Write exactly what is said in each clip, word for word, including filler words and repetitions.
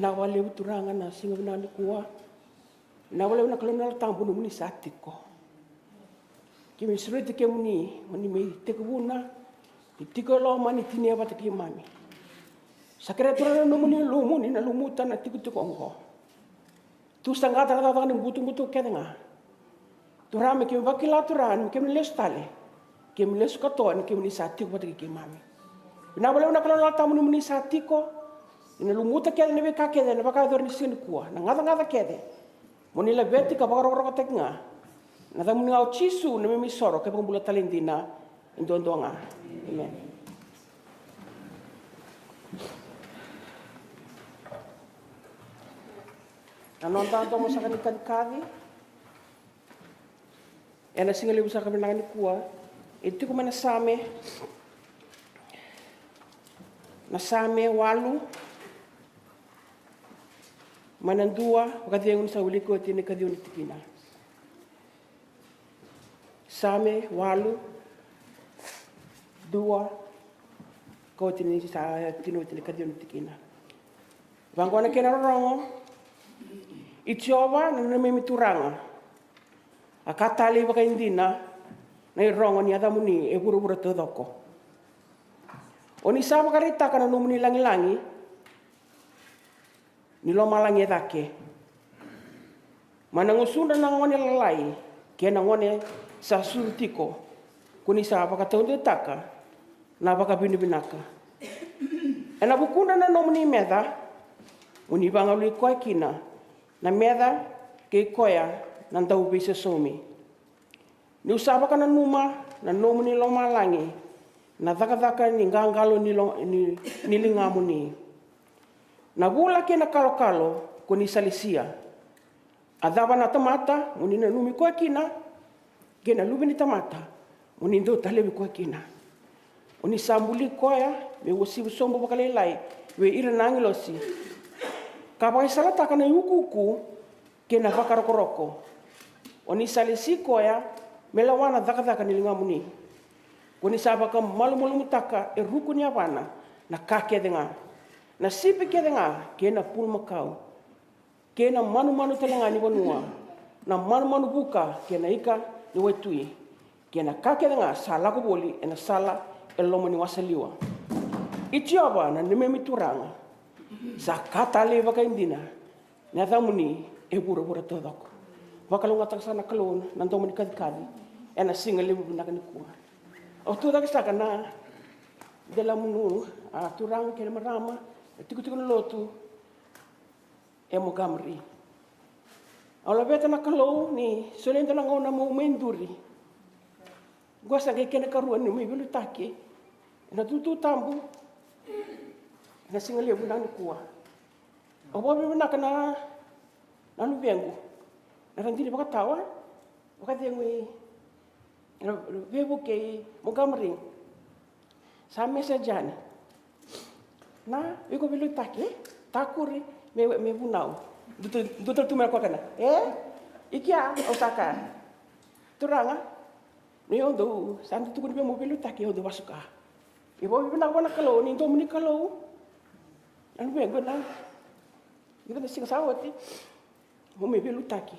Vinaka vakalevu Turaga na siga vinaka nikua. Vinaka vakalevu na Kalou na Yalo Tabu nomuni sa tiko. Keimami sureti kemuni mo ni mai tekivuna ni tiko e loma ni tinia vata keimami. Sa kerea Turaga na nomuni Yalomuni na lumuta na tikotiko oqo. Tu saqata na cakacaka ni butobuto kece ga. Turaga me keimami vakila Turaga ni keimami lesu tale, keimami lesu katoa ni keimami sa tiko vata kei keimami. Vinaka vakalevu na Kalou na Yalo Tabu nomuni sa tiko, ni na lumuta kece na veika kece na vakayacori ni siga nikua, na gacagaca kece. Mo ni laveti ka vakarokorokotaki ga. Na yacamuni ga o Jisu na neimami isoro kei vakabula tale dina. E duadua ga. Amen. Na noda domo saka ni kacikaci ena siga levu saka vinaka nikua e tiko mai na Same, na Same walu, mai na dua vakacegu ni sa wiliki oti na ikaciwa ni tikina. Same walu, dua, ka oti ni sa tini oti na ikaciwa ni tikina. Vaqo na kena rorogo. I Jiova na neimami Turaga, a ka talei vakaidina na irogo ni yacamuni e vuravura taucoko. O ni sa vakaraitaka na nomuni lagilagi ni lomalagi e cake. Mai na gusudra na gone lalai kei na gone sa sucu tiko, ko ni sa vakataudeitaka na vakavinavinaka. Ena vukudra na nomuni meca, mo ni vagalui koya kina na meca kei koya na dauveisosomi. Niu sa vakananuma na nomuni lomalagi, na cakacaka ni qaqalo ni, lo, ni, ni ligamuni. Na vula kei na kalokalo ko ni sa lesia. A cava na tamata mo ni nanumi koya kina, kei na luve ni tamata mo ni dau talevi koya kina. O ni sa buli koya me uasivi sobu vakalailai vei ira na agilosi, ka vakaisalataka na iukuuku kei na vakarokoroko. O ni sa lesi koya me lawa na cakacaka ni ligamuni. Ko ni sa vakamalumalumutaka e ruku ni yavana na ka kece ga, na sipi kece ga kei na pulumakau, kei na manumanu tale ga ni vanua, na manumanu vuka kei na ika ni waitui, kei na ka kece ga sa lako voli ena sala e loma ni wasaliwa. I Jiova na neimami Turaga, sa ka talei vakaidina na yacamuni e vuravura taucoko. Vakalougatataka sara na Kalou na domo ni kacikaci ena siga levu vinaka nikua. Au tucake saka na dela munu, a, turaga kei na marama, na tikotiko ni lotu e Montgomery. Au laveta na Kalou ni solia e dua na gauna meu mai duri. Qo sa qai kena ikarua niu mai veiliutaki ena itutu tabu ena siga levu vinaka nikua. Au vakavinavinaka na, na luvequ na radini vakatawa, vakacegu i, na veivuke i Montgomery. Sa message yani. Na, iko veiliutaki, e? Takuri me, me vunau. Dua tale tu mai na koya kena, e? I kea, au sa kaya, Turaga, ni au dau, sa dau tukuni vei au meu veiliutaki, au dau vasuka. Ia vakavinavinaka vua na Kalou ni domo ni Kalou. Na luvequ na, ni vata siga sa oti. Mo mai veiliutaki.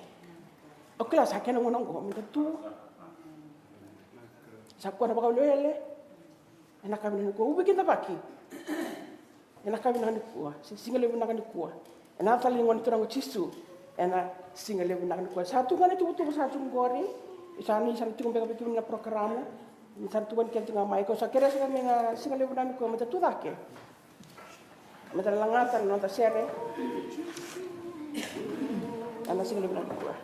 Au kila sa kena gauna oqo meda tu. Sa koya na vakawelewele. Ena ka vinaka nikua, au veikidavaki. Ena ka vinaka nikua, si, siga levu vinaka nikua. Ena yaca talei ni Gone Turaga o Jisu. Ena siga levu vinaka nikua. Sa tu ga na ituvatuva sa tu qori. Sa ni sa na tiko beka vei kemuni na porokaramu. Ni sa na tuvani keda tiko ga mai. Ko sa kerea saka mai na siga levu vinaka nikua meda tu cake. Meda lagata na noda sere. Ena siga levu vinaka nikua.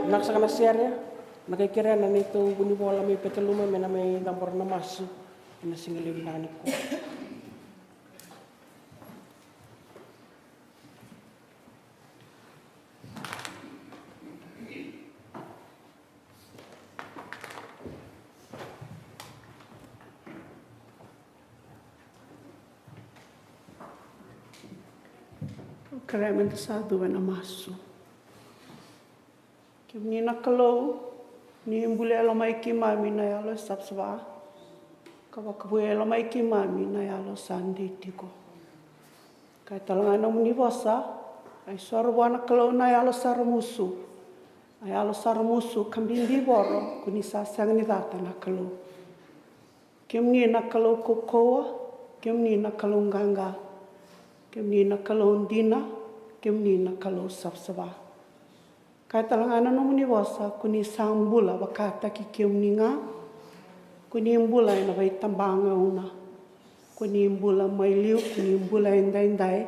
Vinaka saka na sere, na qai kerea na neitou vunivola mai Petaluma me na mai cabora na masu ena siga levu vinaka nikua. Kerea meda sa cuva ena masu. Kemuni na Kalou, ni bula e loma i keimami na yalo e savasava, ka vakavouya e loma i keimami na yalo sa dei tiko. Kaya tale ga na nomuni vosa, a isoro vua na Kalou na yalo sa ramusu, a yalo sa ramusu ka bibivoro, ko ni sa sega ni cata na Kalou. Kemuni na Kalou kaukauwa, kemuni na Kalou qaqa, kemuni na Kalou dina, kemuni na Kalou savasava. Kaya tale ga na nomuni vosa, ko ni sa bula vakataki kemuni ga, ko ni bula ena veitabagauna, ko ni bula mai liu, ko ni bula edaidai,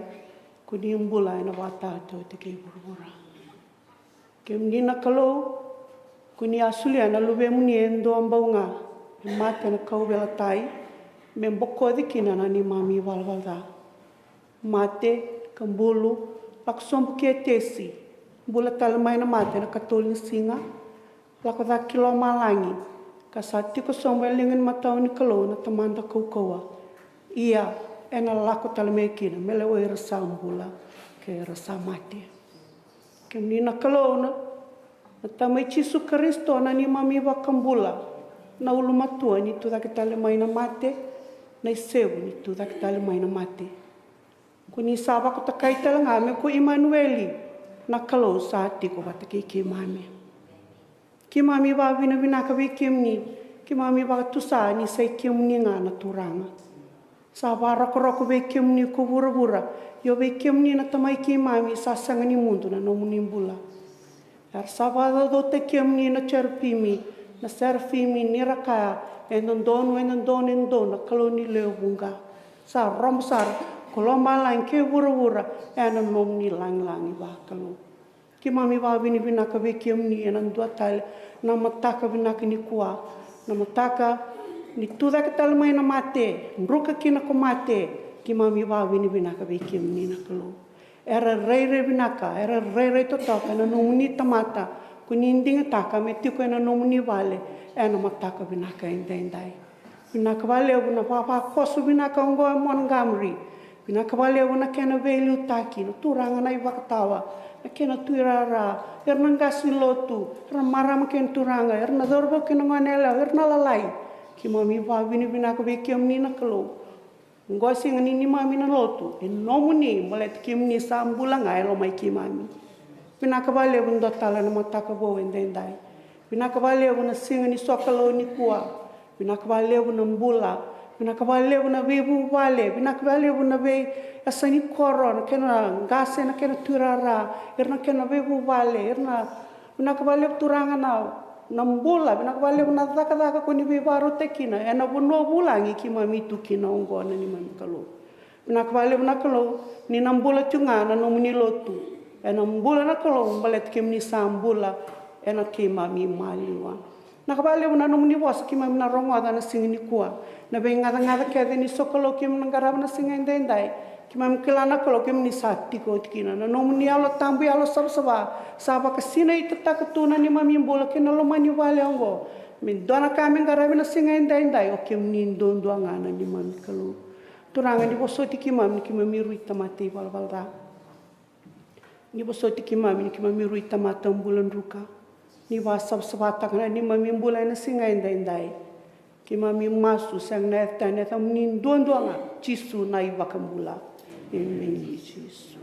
ko ni bula ena vakataotioti kei vuravura. Kemuni na Kalou, ko ni a solia na Luvemuni e dua bau ga me mate ena kauveilatai, me bokoci kina na neimami ivalavala ca. Mate ka bulu, lako sobu ki Etesi, bula tale mai na mate ena katolu ni siga, lako cake ki lomalagi, ka sa tiko sobu e liga ni matau ni Kalou na Tamada kaukauwa. Ia, ena lako tale mai kina me lewai ira sa bula kei ira sa mate. Kemuni na Kalou na, na Tama i Jisu Karisito na neimami iVakabula, na ulumatua ni tucake tale mai na mate, na isevu ni tucake tale mai na mate. Ko ni sa vakatokai tale ga me ko Imanueli, na Kalou sa tiko vata kei keimami. Keimami vakavinavinaka vei kemuni, keimami vakatusa ni sa i kemuni ga na Turaga. Sa vakarokoroko vei kemuni ko vuravura, io vei kemuni na Tamai keimami sa sega ni mudu na nomuni bula. Era sa vakacaucautaki kemuni na serafimi, na serafimi ni ra kaya, e dodonu, e dodonu, e dodonu na Kalou ni lewe vuqa. Sa robo sara ko lomalagi kei vuravura ena nomuni lagilagi vakalou. Keimami vakavinavinaka vei kemuni ena dua tale na mataka vinaka nikua, na mataka ni tucake tale mai na mate, druka kina ko mate. Keimami vakavinavinaka vei kemuni na Kalou. Era rairai vinaka, era rairai totoka na nomuni tamata ko ni digitaka me tiko ena nomuni vale ena mataka vinaka edaidai. Vinaka vakalevu na vavakoso vinaka oqo e Montgomery. Vinaka vakalevu na kena veiliutaki, na turaga na ivakatawa, na kena tuirara, era na qase ni lotu, era na marama kei na turaga, era na cauravou kei na goneyalewa, era na lalai. Keimami vakavinavinaka vei kemuni na Kalou. Oqo e sega ni neimami na lotu, e nomuni, baleta kemuni sa bula ga e loma i keimami. Vinaka vakalevu dua tale na mataka vou edaidai. Vinaka vakalevu na siga ni sokalou nikua. Vinaka vakalevu na bula. Vinaka vakalevu na veivuvale. Vinaka vakalevu na veiyasa ni koro, na kena qase, na kena tuirara, era na kena veivuvale, era na, vinaka vakalevu turaga na, na bula, vinaka vakalevu na cakacaka ko ni veivakarautaki kina ena vanua vulagi keimami tu kina oqo na neimami Kalou. Vinaka vakalevu na Kalou, ni na bula tiko ga na nomuni lotu. Ena bula na Kalou, baleta kemuni sa bula ena keimami maliwa. Vinaka vakalevu na nomuni vosa keimami na rogoca na siga nikua. Na veigacagaca kece ni sokalou keimami na qarava na siga edaidai, keimami kila na Kalou keimami sa tiko oti kina. Na nomuni Yalo Tabu, Yalo Savasava, sa vakasinaitaka tu na neimami bula kei na loma ni vale oqo. Me dua na ka me qaravi na siga edaidai, o kemuni duadua ga na neimami Kalou. Turaga, ni vosoti keimami ni keimami rui tamata ivalavala ca. Ni vosoti keimami ni keimami rui tamata bula druka. Ni vakasavasavataka na neimami bula ena siga edaidai. Keimami masu sega na yaca tani, yacamuni duadua ga, Jisu na iVakabula. Emeni, Jisu.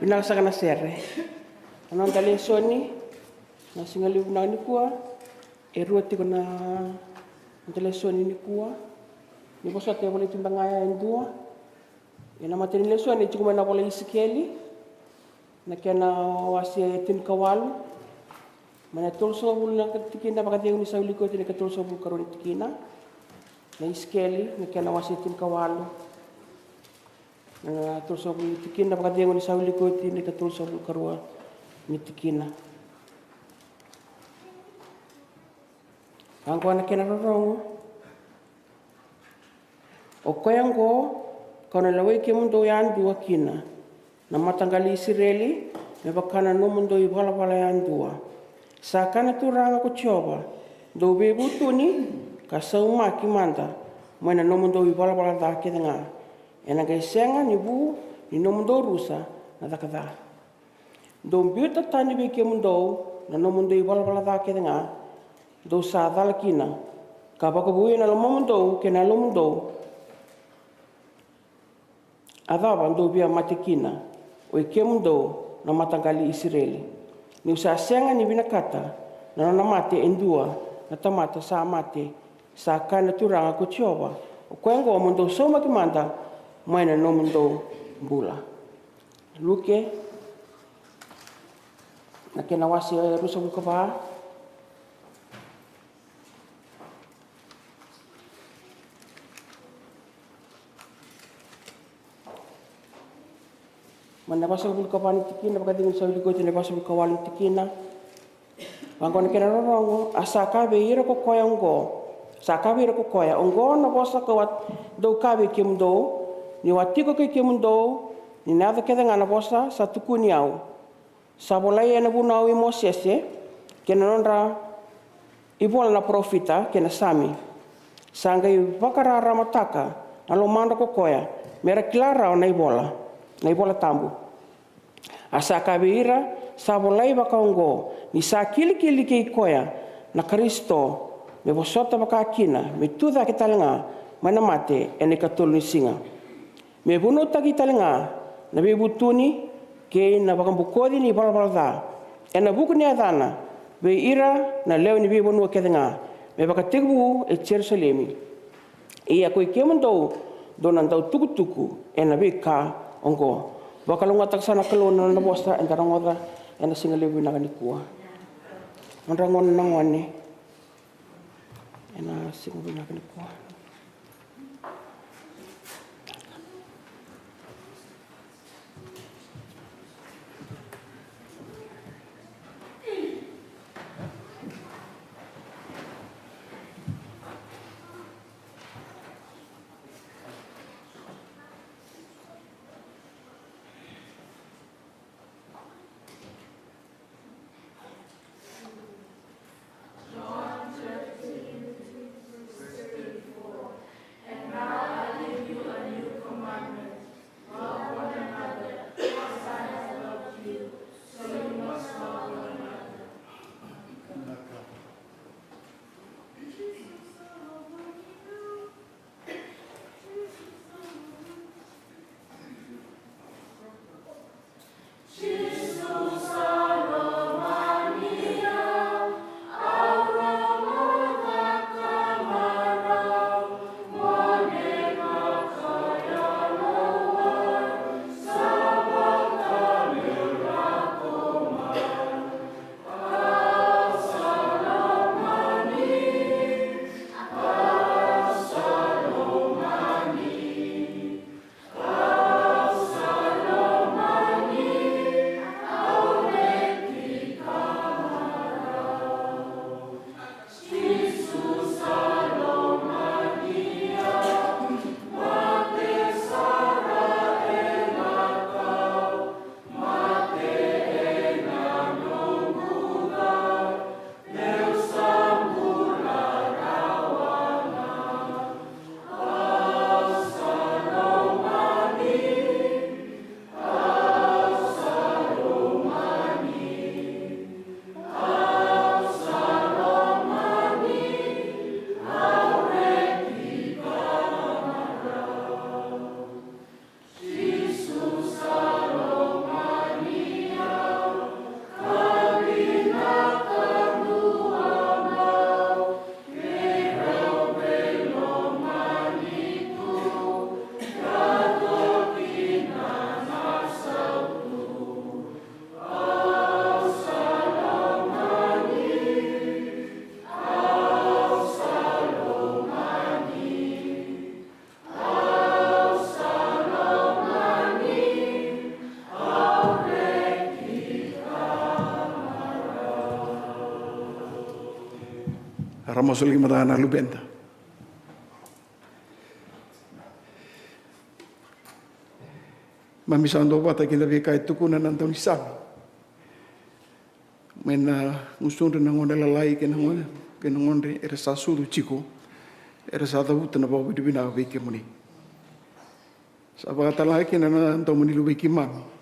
Vinaka saka na sere. Na noda lesoni na siga levu vinaka nikua, e rua tiko na noda lesoni nikua. Ni vosota e volai tu beka ga e dua. Ia na matai ni lesoni e tiko mai na ivola i Isikeli, na kena wase tinikawalu, mai na tolusagavulu na tikina vakacegu ni sa wiliki oti na ikatolusagavulu karua ni tikina. Na Isikeli, na kena wase tinikawalu, na tolusagavulu ni tikina vakacegu ni sa wiliki oti na ikatolusagavulu karua ni tikina. Oqo na kena rorogo. O koya oqo kau na lewai kemudou yadua kina, na mataqali Isireli, me vaka na nomudou ivalavala yadua. Sa kaya na Turaga ko Jiova, dou veivutuni ka saumaki mada mai na nomudou ivalavala ca kece ga. Ena qai sega ni vu ni nomudou rusa na caka ca. Dou biuta tani vei kemudou na nomudou ivalavala ca kece ga dou sa cala kina, ka vakavouya na lomamudou kei na yalomudou. A cava dou via mate kina, oi kemudou na mataqali Isireli? Niu sa sega ni vinakata na nona mate e dua na tamata sa mate. Sa kaya na Turaga ko Jiova, o koya oqo mo dou saumaki mada mai na nomudou bula. Luke, na kena wase e ruasagavulu ka va. Mai na vasagavulu ka va ni tikina vakacegu ni sa wiliki oti na vasagavulu ka walu ni tikina. Vaqo na kena rorogo. A sa kaya vei ira ko koya oqo, sa kaya vei ira ko koya, oqo na vosa kau a dou kaya vei kemudou niu a tiko kei kemudou, ni na yaco kece ga na vosa sa tukuni au. Sa volai ena vunau i Mosese kei na nodra ivola na parofita kei na Same. Sa qai vakararamataka na lomadra ko koya me ra kila rawa na ivola, na ivola tabu. A sa kaya vei ira, sa volai vakaoqo, ni sa kilikili kei koya na Karisito, me vosota vaka kina me tu cake tale ga mai na mate ena ikatolu ni siga. Me vunautaki tale ga na veivutuni kei na vakabokoci ni valavala ca ena vuku ni yacana vei ira na lewe ni veivanua kece ga, me vakatekivu e Jerusalemi. Ia koi kemudou dou na dau tukutuku ena veika oqo. Vakalougatataka sara na Kalou na nona vosa eda rogoca ena siga levu vinaka nikua. Nodra gauna na gone ena siga vinaka nikua. Masulaki mada na luveda. Mami sa dua vata kina veika e tukuna na daunisame. Mai na gusudra na gone lalai kei na gone, kei na gone era sa sucu tiko, era sa cavuta na vakavinavinaka vei kemuni. Sa vakatala kina na domo ni luvei keimami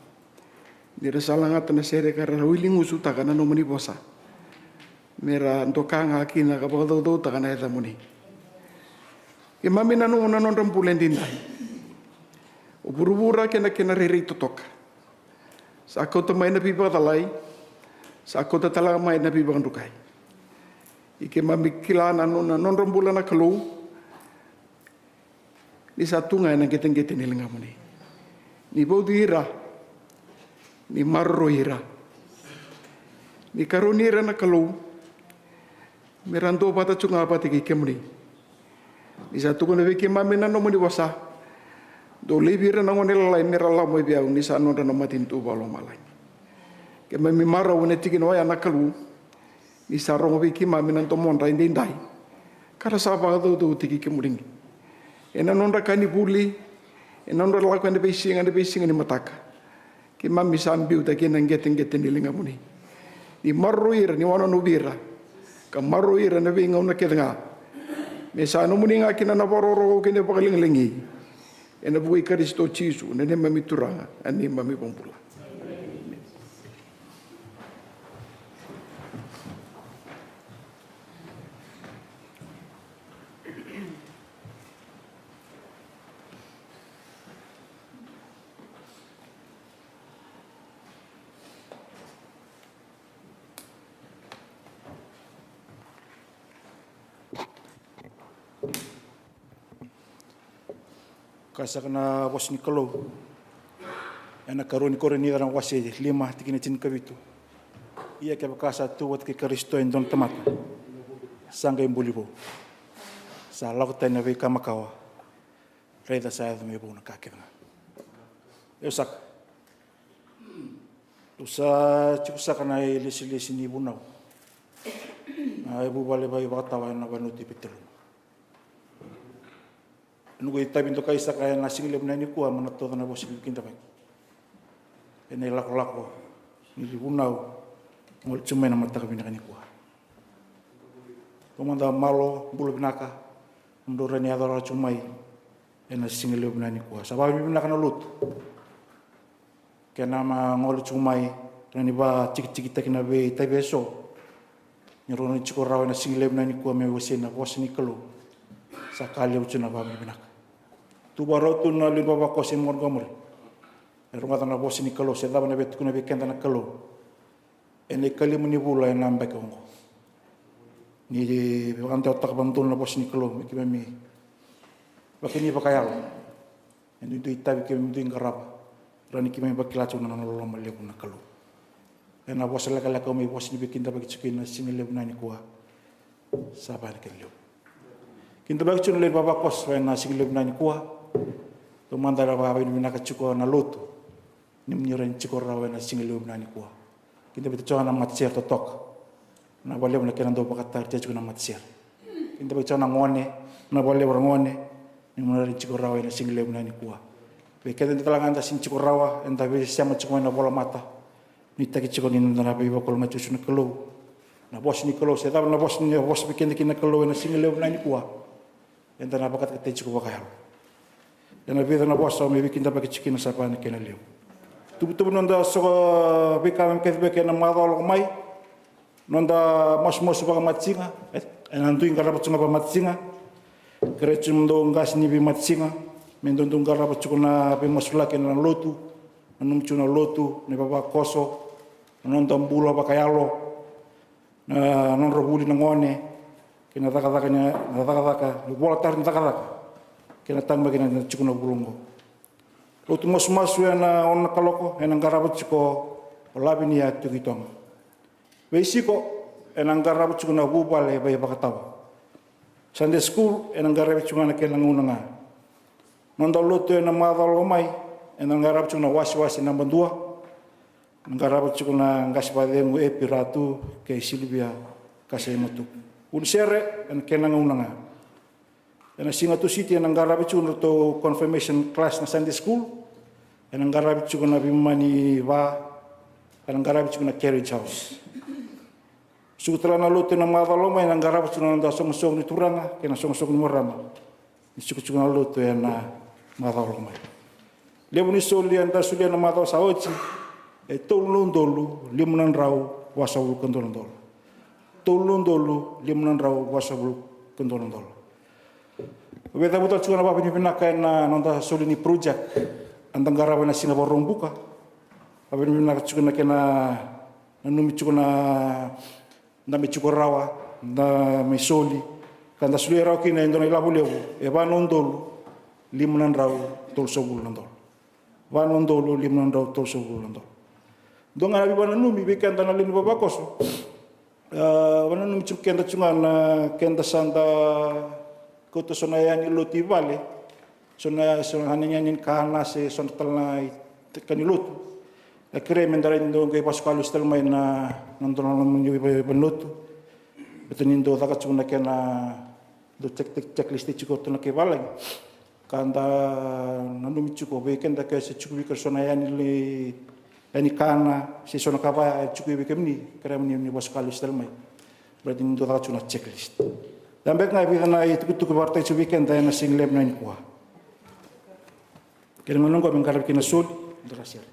ni ra sa lagata na sere ka ra wiligusu taka na nomuni vosa, me ra doka ga kina ka vakacaucautaka na yacamuni. Keimami nanuma na nodra bula e daidai. O vuravura kei na kena rairai totoka sa kauta mai na veivakacalai, sa kauta tale ga mai na veivakadrukai. I keimami kila na no-, na nodra bula na Kalou, ni sa tu ga ena qeteqete ni ligamuni. Ni vauci ira, ni maroroi ira, ni karoni ira na Kalou, me ra dua vata tu ga vata kei kemuni. Ni sa tukuna vei keimami na nomuni vosa, dou laivi ira na gone lalai me ra lako mai vei au, ni sa nodra na matanitu vakalomalagi. Keimami marau ena tikina oya na Kalou, ni sa rogo vei keimami na domodra e daidai ka ra sa vakacaucautaki kemuni ena nodra ka ni vuli, ena nodra lako ena veisiga, ena veisiga ni mataka. Keimami sa biuta kina na qeteqete ni ligamuni. Ni maroroi ira, ni wanonovi ira, ka maroroi ira na veigauna kece ga, me sa nomuni ga kina na vakarokoroko kei na vakaligiligi. Ena vuku i Karisito Jisu na neimami Turaga, na neimami Vakabula. Ka saka na vosa ni Kalou ena karua ni Korinica na wase lima, tikina tinikavitu. Ia kevaka sa tu vata kei Karisito e dua na tamata, sa qai buli vou. Sa lako tani na veika makawa, raica sa yaco mai vou na ka kece ga. Io saka. Tou sa tiko saka na ilesilesi ni vunau. Na vuvale vakatawa ena valenilotu i Peteluma. Noqu itavi dokai saka ena sigalevu nikua, mai na toso na vosa ni veikidavaki ena ilakolako ni vunau. Gole tu mai na mataka vinaka nikua. Tou mada malo, bula vinaka. Nodrau rawa ni yaco rawa tu mai ena sigalevu nikua. Sa vakavinavinaka na lotu. Kena ma gole tu mai, kena ni vatikitikitaki na veitavi eso. Ni rau na tiko rawa ena sigalevu nikua me wasei na vosa ni Kalou. Sa ka levu tu na vakavinavinaka. Tu vakarau tu na lewe ni vavakoso e Montgomery. E rogoca na vosa ni Kalou, se cava na veitukuna vei keda na Kalou. Ena ikalima ni vula ena yabaki oqo. Ni vakadewataka vakadodonu na vosa ni Kalou me keimami vakani vakayalo. E duidui itavi keimami dui qarava. Rawa ni keimami vakila tiko na nona loloma levu na Kalou. Ena vosa lekaleka au mai vosa ni veikidavaki tiko ena sigalevu nikua. Sa vaya na kena levu. Kidavaki tiko na lewe ni vavakoso ena sigalevu nikua. Tou mada ra vakavinavinaka tiko na lotu. Ni moni rawa ni tiko rawa ena sigalevu nikua. Kidavaki tiko na matasere totoka. Na vakalevu na kena dau vakatari tiko na matasere. Kidavaki tiko na gone, na vakalevu ra gone. Ni moni rawa ni tiko rawa ena sigalevu nikua. Vei keda tale ga da sega ni tiko rawa, eda veisema tiko mai na volamata. Nuitaki tiko ni da na veivakalougatataki na Kalou. Na vosa ni Kalou, se cava na vosa ni vosa vei keda kina na Kalou ena sigalevu nikua. Eda na vakatakatai tiko vakayalo. Ena vica na vosa me veikidavaki tiko kina sa vaya na kena levu. Tuvatuva noda soko veika me kacivaki ena macawa lako mai. Noda masumasu vakamatiga, e, ena dui qarava tiko ga vakamatiga. Kerei tiko me dou qase ni veimatatiga, me dou dou qarava tiko na veimasulaki ena lotu, na nomu tiko na lotu, na ivavakoso, na noda bula vakayalo, na nodra vuli na gone, kei na cakacaka ni, na cakacaka, na volatara ni cakacaka, kei na taqomaki na tiko na vula oqo. Lotu masumasu ena ono na kaloko, ena qarava tiko o Lavinia Tukitoga. Veisiko, ena qarava tiko na vuvale vei vakatawa. Sunday school, ena qaravi tiko ga na kena gauna ga. Noda lotu ena macawa lako mai, ena qarava tiko na wasewase naba dua. Qarava tiko na qase vakacegu Epi Ratu kei Silivia Kasaimatuku. Vunisere ena kena gauna ga. Ena siga Tusiti ena qaravi tiko na ratou confirmation class na Sunday school. Ena qaravi tiko na veimama ni va. Ena qaravi tiko na carriage house. Suku tale na lotu ena macawa loma mai ena qaravi tiko na noda soqosoqo ni turaga kei na soqosoqo ni marama. Ni sukusuku na lotu ena macawa loma mai. Levu ni soli eda solia na macawa sa oti e tolu na udolu lima na drau vasagavulu ka dua na dola. Tolu na udolu lima na drau vasagavulu ka dua na dola. Veicavuta tiko na vavinavinaka ena noda soli ni project eda qarava ena siga Vakaraubuka. Vavinavinaka tiko na kena nanumi tiko na da mai tiko rawa, da mai soli, ka da solia rawa kina e dua na ilavo levu e va na udolu lima na drau tolusagavulu na dola. Va na udolu lima na drau tolusagavulu na dola. Dua ga na veivakananumi vei keda na lewe ni vavakoso. A, vakananumi tiko keda tiko ga na keda sa da kauta so na iyaya ni lotu i vale, so na, so na iyaya ni kana se so na tale na i, ka ni lotu. Na kerei me da rai ni dou qai vakasuka lesu tale mai na, na dou na nomuni vale ni lotu. Baleta ni dou caka tiko na kena dou check, check, checklist tiko tu na kai valagi. Ka da nanumi tiko vei keda ke se tiko vei keda so na iyaya ni le, iyaya ni kana se so na ka vaya e tiko vei kemuni, kerei mo ni, ni vakasuka lesu tale mai. Baleta ni dou caka tiko na checklist. Da beka ga e vica na itukutuku vakaraitaki tiko vei keda ena siga levu nikua. Kena gauna oqo me qaravi kina na soli, da ra sere.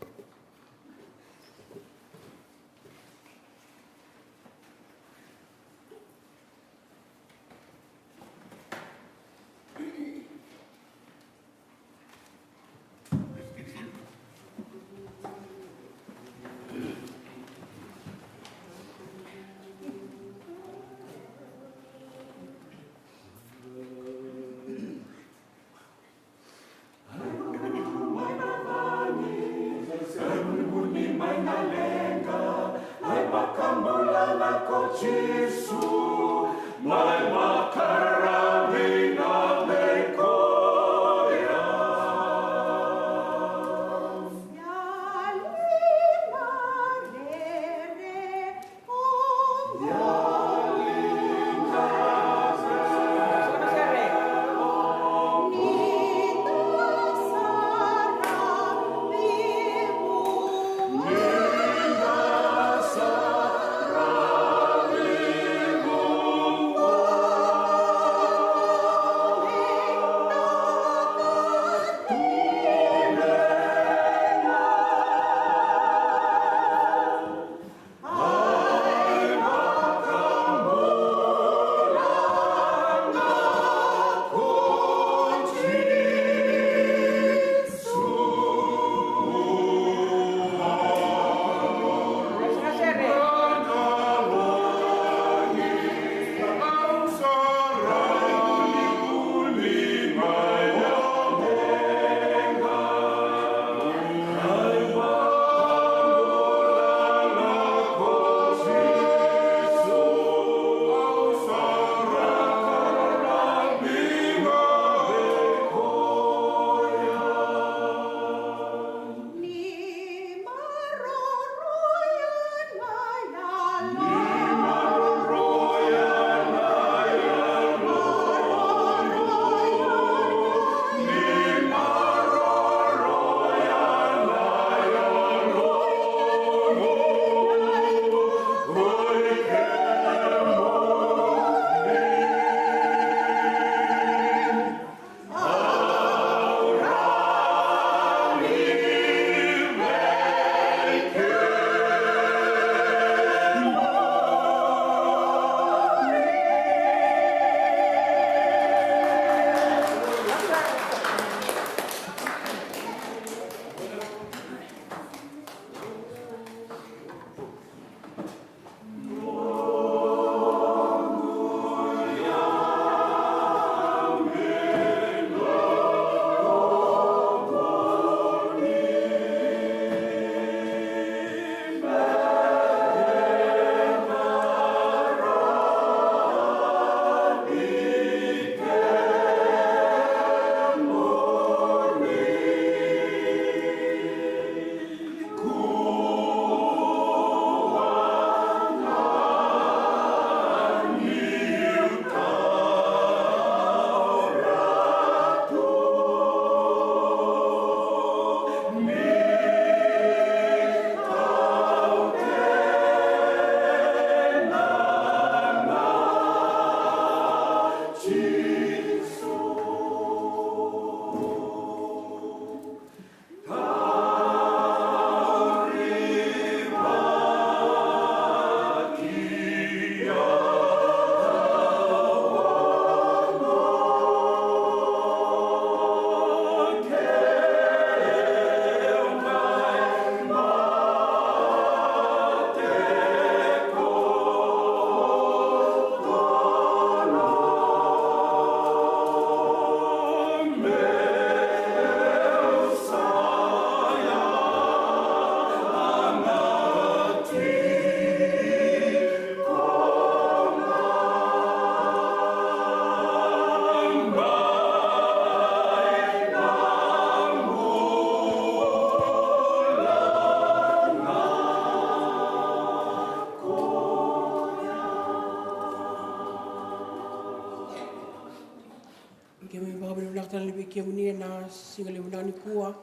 kemuni ena siga levu vinaka nikua.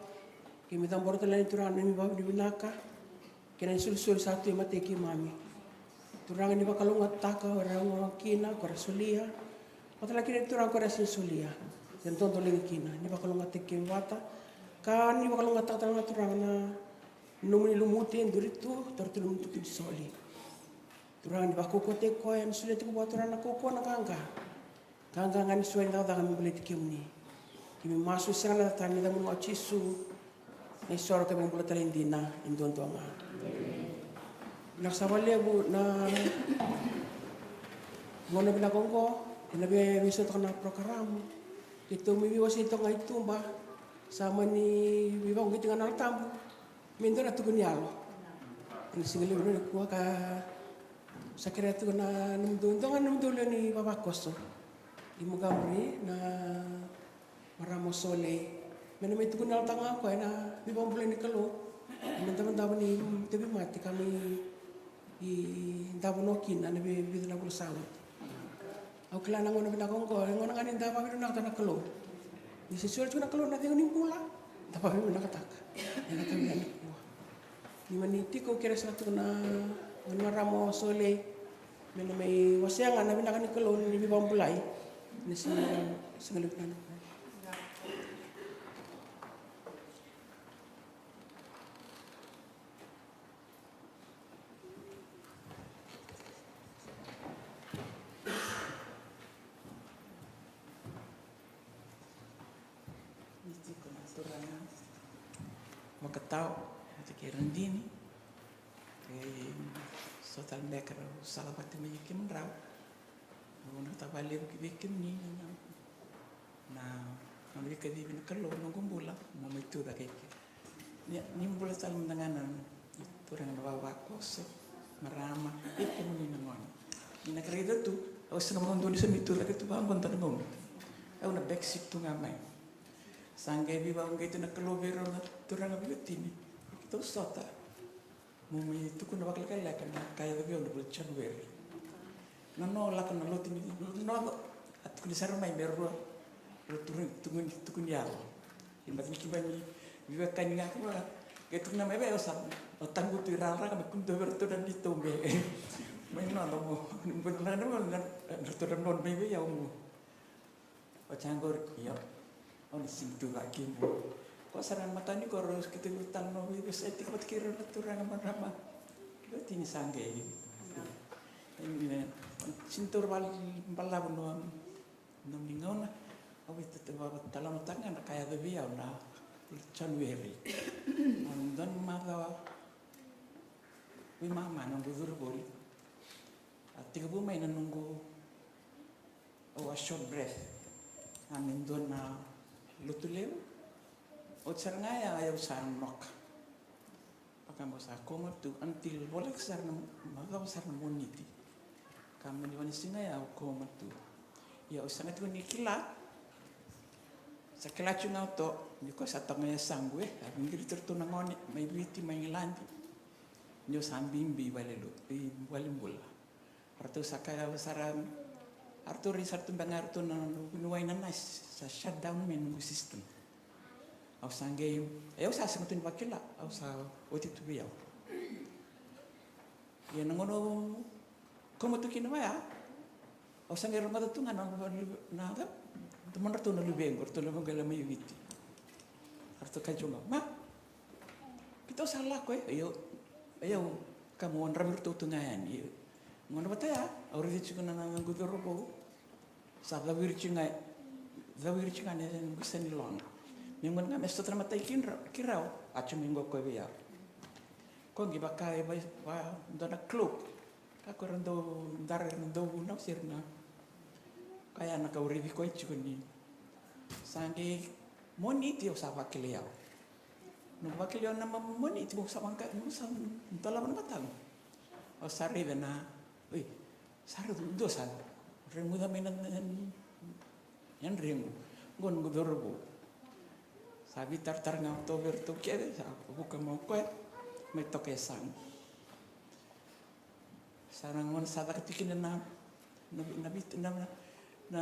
Keimami cabora tale yani Turaga na neimami vakavinavinaka kei na isolisoli sa tu e matai keimami. Turaga ni vakalougatataka o ira era gona kina, ko ira solia. Vata kei na Turaga ko ira sega ni solia. Ena dodoliga kina ni vakalougatataki keimami vata. Ka ni vakalougatataka tale ga Turaga na nomuni lumuti e duri tu, taura tu nomuni tutu ni soli. Turaga ni vakaukauwataki koya, ni solia tiko vua Turaga na kaukauwa, na qaqa. Qaqa ga ni soli, na cakacaka me baleti kemuni. Keimami masu sega ena yaca tani, ena yacamuni ga o Jisu, na isoro kei na bula talei dina e duadua ga. Vinaka saka vakalevu na gauna vinaka oqo, ena vei, veisautaka na porokaramu. Keitou mai veiwasei toka ga i tuba, sa mani veivakauqeti ga na Yalo Tabu me dua na tukuni yalo. Ena siga levu nikua ka sa kerea tiko na nomudou, dua ga na nomudou lewe ni vavakoso i Montgomery, na marama o Solei, me na mai tukuni yalotaka ga o koya na veivakabulai ni Kalou ena davodavo ni tauvimate ka mai davo no kina ena vei, vica na vula sa oti. Au kila na gauna vinaka oqo e gauna ga ni da vakavinavinakataka na Kalou. Ni se soli tiko na Kalou na cegu ni bula, da vakavinavinakataka ena yakavi nikua. Ni mani tiko, kerea saka tiko na gone marama o Solei me na mai wasea ga na vinaka ni Kalou ni veivakabulai. Ni sa, sa na levu na Ni tiko na turaga Vakatau vata kei Radini, kei so tale beka rau sala vata mai kemudrau. Au vinakata vakalevu ki vei kemuni na, na, na veikacivi na Kalou na noqu bula, mo mai tu cake. Ni, ni bula tale mada ga na turaga na vavakoso, marama, kei kemuni na gone. Ni na kerei tu, au sega vakadua ni sa mai tu cake tu vaqo dua na gauna. Au na backseat tu ga mai. Sa qai veivakauqeti na Kalou vei rau na turaga veiwatini. Keitou sota. Mo mai tukuna vakalekaleka na ka e yacovi au na vula January. Na no lako na lotu ni nodo, a tukuni sara mai me rua, rua turu, tukuni, tukuni yalo. I mata ni kibani, veiwekani ga kua, ke tukuna mai vei au sa, o tagutu i raraka me kudua vei ratou na neitou me. Mai nodo mo, ni bula na, na, na, ratou na nodo mai vei au mo. Oti ya qori, io. Au na sega ni tu vaka kina. Ko sara na matani ko rau, keitou veitalanoa, veivosaki tiko vata kei rau na turaga, marama. Io, tini sa qai. Amen. Sega ni taura vale balavu na nomuni gauna. Au vei, veitalanoataka ga na ka yacovi au na January. Na dua na macawa veimama na noqu curu voli. A tekivu mai na noqu Au a short breath. A me dua na lotu levu. Oti sara ga ya, au sa noka. Vakabau sa coma tu until voleka sara na, vakabau sara na Moniti. Ka mani vanisiga ya au coma tu. Ia au sega tiko ni kila. Sa kila tu ga o to, ni ko sa toka ya saqu e. A vingiri tu ratou na gone, mai Viti, mai Igiladi. Ni au sa bibi vale lotu, i vale bula. Ratou sa kaya sara, ratou rai sara tu beka ga ratou na vuniwai na nasi, sa shut down mai noqu system. Au sa qai, e au sa sega tu ni vakila, au sa oti tu vei au. Ia na gauna au coma tu kina vaya, au sa qai rogoca tu ga na, na, na, domodratou na luvequ, ratou na luvequ e la mai Viti. Ratou kaya tu ga, ma, keitou sa lako e, io, io, ka mo dravi ratou tu ga yani. Gauna vata ya, au raici tiko na noqu cauravou. Sa cawiri tiko ga, cawiri tiko ga na noqu isa ni loga. Me gauna ga me sota na matai kei rau, a tiko mai qo koya vei au. Ko qai vaka e va, va dua na cloak. Ka ko era dau dara, era dau vunau se ra na. Ka ya na ka au raici koya tiko ni. Sa qai Moniti au sa vakilai au. Noqu vakilai au na ma-, Moniti au sa vaka, au sa dolava na mataqu. Au sa raica na, oi, sa raica tu dua sa reguca mai na, na, na yadregu. Qo noqu cauravou. Sa veitaratara ga au tou vei iratou kece, sa vuka mai o koya, mai toka e yasamu. Sa na gauna sa caka tiko kina na, na, na, na, na, na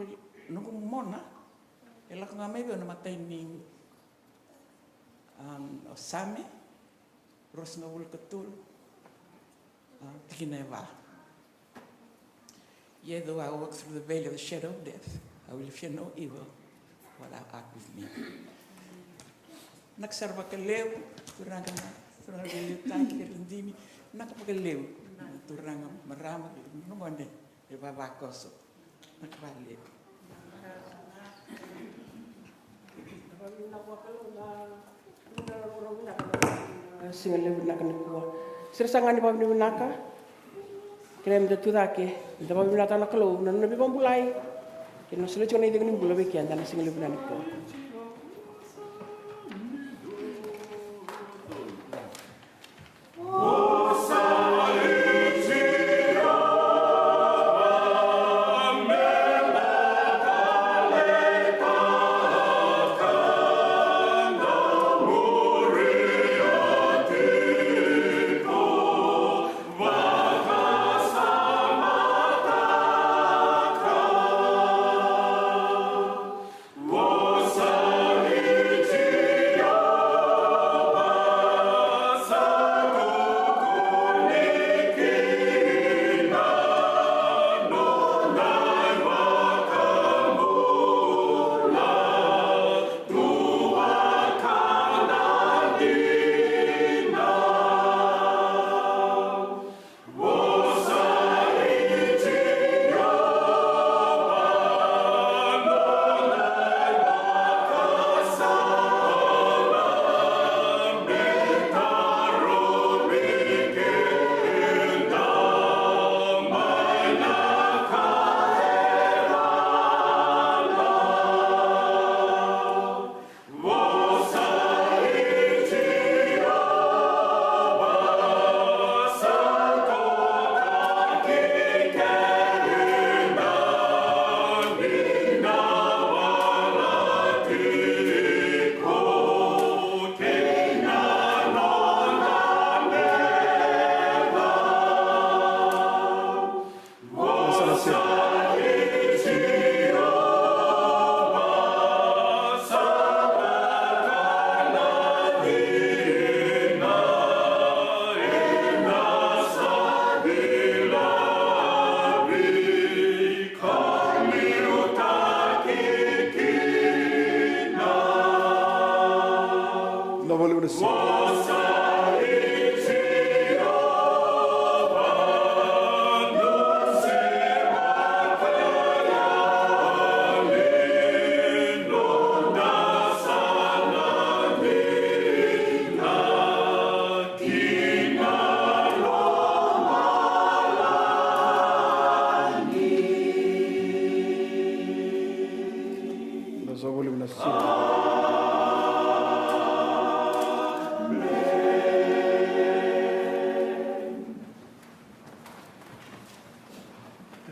noqu, noqu mona e lako ga mai vei au na imatai ni, um, o Same ruasagavulu ka tolu, a, tikina e va. Yea, though I walk through the valley of the shadow of death, I will fear no evil, for thou art with me. Vinaka sara vakalevu, turaga na, turaga na veiliutaki, kei ira na dini, vinaka vakalevu, turaga, marama, kei na gone, e vavakoso. Vinaka vakalevu. Siga levu vinaka nikua. Sira saga ni vavinavinaka. Kila meda tu cake, meda vavinavinaka na Kalou na nona veivabulai. Kei na nona solia tiko na icegu ni bula vei keda na siga levu vinaka nikua.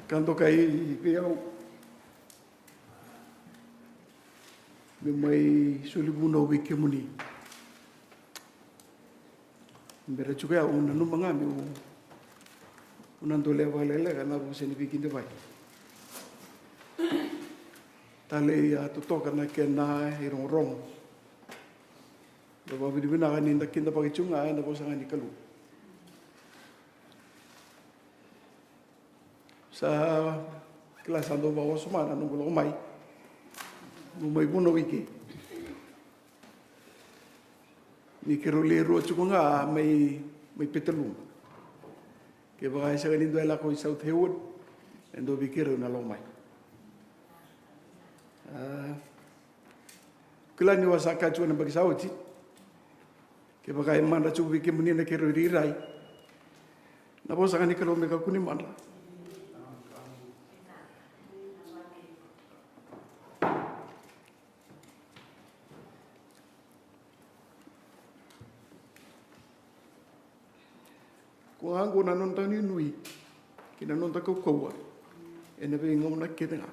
Ka dokai vei au meu mai soli vunau vei kemuni. Bera tiko ya, au nanuma ga meu, au na dolea vakalekaleka na vosa ni veikidavaki. Talei a totoka na kena irogorogo. Au vakavinavinaka ni da kidavaki tiko ga ena vosa ga ni Kalou. Sa kila sa dau vakawasoma na noqu lako mai. Noqu mai vunau i ke. Ni keirau le rua tiko ga mai, mai Petaluma. Kevaka e sega ni dua e lako i South Hayward, e dua vei keirau na lako mai. A, kila ni au sa kaya tiko ena yabaki sa oti, kevaka e madra tiko vei kemuni na keirau irairai, na vosa ga ni Kalou me kakua ni madra. Ko ga oqo na noda nuinui kei na noda kaukauwa ena veigauna kece ga.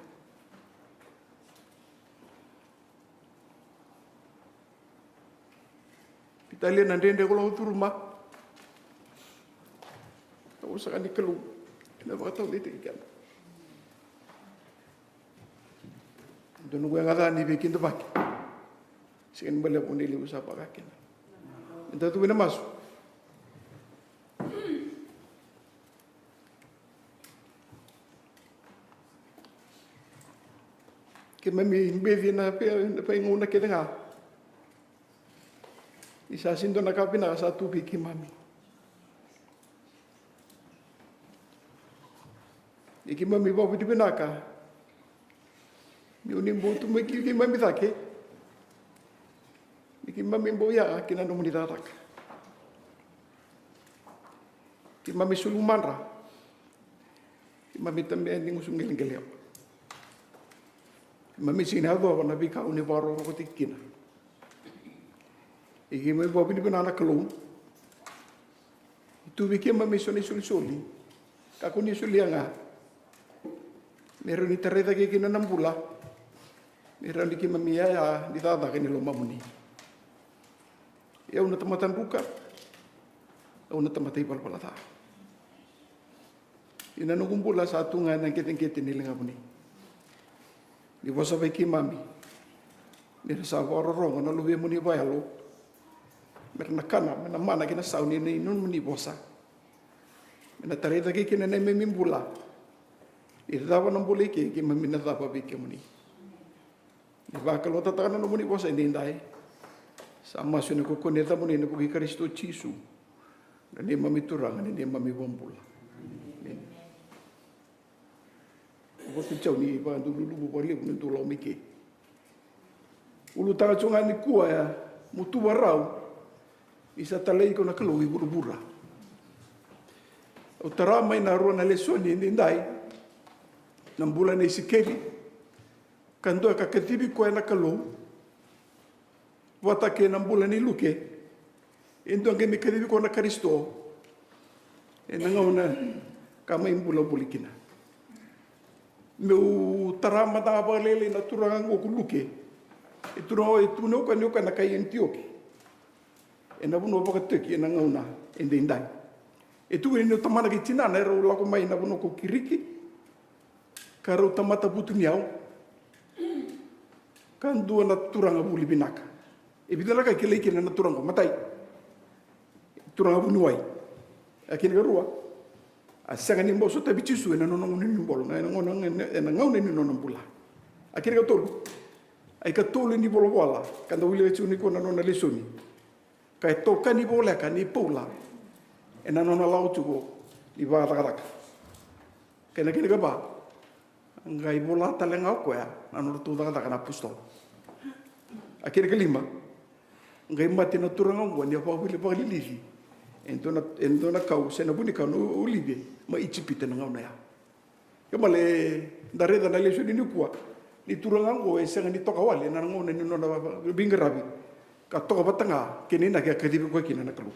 Vitalia na dredre ko lako curuma. Na vosa ga ni Kalou ena vakataudeitaki keda. Dua noqu yaga ca ni veikidavaki. Sega ni bale vua ni levu sa vaka kina. Eda cuva ena masu. Keimami beci ena veigauna kece ga. Ni sa sega ni dua na ka vinaka sa tu vei keimami. Ni keimami vakavinavinaka ni o ni bau tu mai kei keimami cake. Ni keimami bau yaga ki na nomuni cakacaka. Keimami sulu madra. Keimami tabea ni gusu qeleqelewa. Keimami sega ni yacova na veika o ni vakarokorokotaki kina. Ia keimami vakavinavinaka na Kalou. E tu vei keimami eso na isolisoli. Kakua ni solia ga. Me rawa ni tarai cake kina na bula. Me rawa ni keimami yaya ni cakacaka ni lomamuni. Ia au na tamata druka. Au na tamata ivalavala ca. Ia na noqu bula sa tu ga ena qeteqete ni ligavuni. Ni vosa vei keimami ni ra sa vakarorogo na luvemuni vakayalo. Me ra na kana, me na mana kei na sau ni, ni nomuni vosa. Me na tarai cake kina na neimami bula. Ni cava na bula i ke, keimami na cava vei kemuni. Ni vakalougatataka na nomuni vosa edaidai. Sa masu ena yacamuni, ena vuku i Karisito Jisu, na neimami Turaga, na neimami iVakabula. Emeni. Votu jau ni vakadululuvu vakalevu ni dou lako mai ke. Ulutaga tiko ga nikua ya, mo tu vakarau ni sa talai iko na Kalou i vuravura. Au tara mai na rua na lesoni edaidai, na bula nei Isikeli, ka dua ka kacivi koya na Kalou, vata kei na bula nei Luke, e dua qai mai kacivi koya na Karisito ena gauna ka mai bula voli kina. Meu tara mada ga vakalailai na turaga oqo ko Luke. E turaga, e tukuna o koya ni o koya na kai Anitioki, ena vanua vakatoki ena gauna edaidai. E tukuni ni o tamana kei tinana erau lako mai na vanua ko Kiriki, ka rau tamata vutuniyau, ka dua na turaga vuli vinaka. E vica na ka e kilai kina na turaga oqo? Matai, turaga vuniwai. A kena ikarua, a sega ni bau sotavi Jisu ena nona gauna ni bula, ena gauna, ena gauna ni nona bula. A kena ikatolu, a ikatolu ni volavola ka da wilika tiko nikua na nona lesoni, ka e tokani voleka nei Paula ena nona lako tiko ni vakacakacaka. Kei na kena ikava, qai vola tale ga o koya na nodratou cakacaka na apositolo. A kena ikalima, qai mate na turaga oqo ni a vakavili, vakalilici e dua na, e dua na kau se na vunikau na olive mai Ijipita na gauna ya. Kemale, da raica na lesoni nikua ni turaga oqo e sega ni toka wale ena gauna ni nona veiqaravi, ka toka vata ga kei na inaki a kacivi koya kina na Kalou.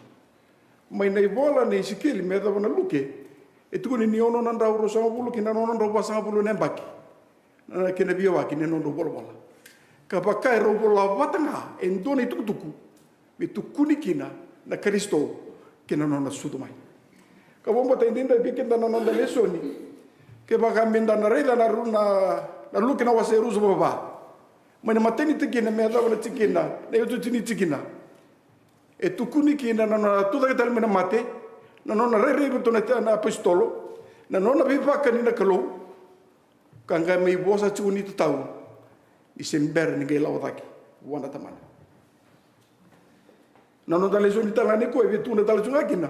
Mai na ivola nei Isikeli me yacova na Luke, e tukuni ni ono na drau ruasagavulu ki na ono na drau vasagavulu na yabaki na kena veiyawaki ni nodrau volavola. Ka vaka erau vola vata ga e dua na itukutuku me tukuni kina na Karisito kei na nona sucu mai. Ka vakabauta edaidai vei keda na noda lesoni, kevaka meda na raica na ru-, na, na Luke na wase e ruasagavulu ka va, mai na imatai ni tikina me yacova na tikina, na iotioti ni tikina. E tukuni kina na nona tucake tale mai na mate, na nona rairai vei iratou na, na apositolo, na nona veivakani na Kalou, ka qai mai vosa tiko ni tatau ni se bera ni qai lako cake vua na Tamana. Na noda lesoni tale ga nikua e via tukuna tale tiko ga kina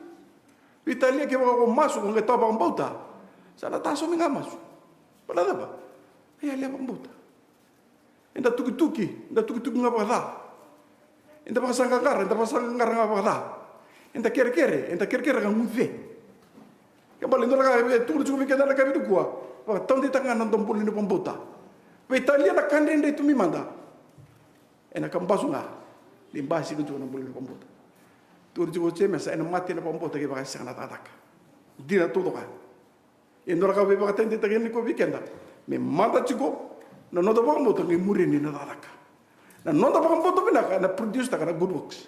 Veitalia kevaka ko masu ko qai tawa vakabauta, sa na tasomi ga masu. Baleta na cava? Veitalia vakabauta. Eda tukituki, eda tukituki ga vakaca. Eda vakasaqaqara, eda vakasaqaqara ga vakaca. Eda kerekere, eda kerekere ga guce. Ke bale dua na ka e tukuna tiko vei keda na ka vei nikua, vakataudeitaka ga na noda bula ni vakabauta. Veitalia na ka dredre tu mai mada. Ena ka basu ga ni basika tu na bula ni vakabauta. Tukuna tiko o Jemesa, ena mate na vakabauta kevaka e sega na cakacaka. Dina taucoko ya. E dua na ka veivakataudeitaki nikua vei keda. Me mada tiko na noda vakabauta, qai muria ni na cakacaka. Na noda vakabauta vinaka ena produce-taka na good works,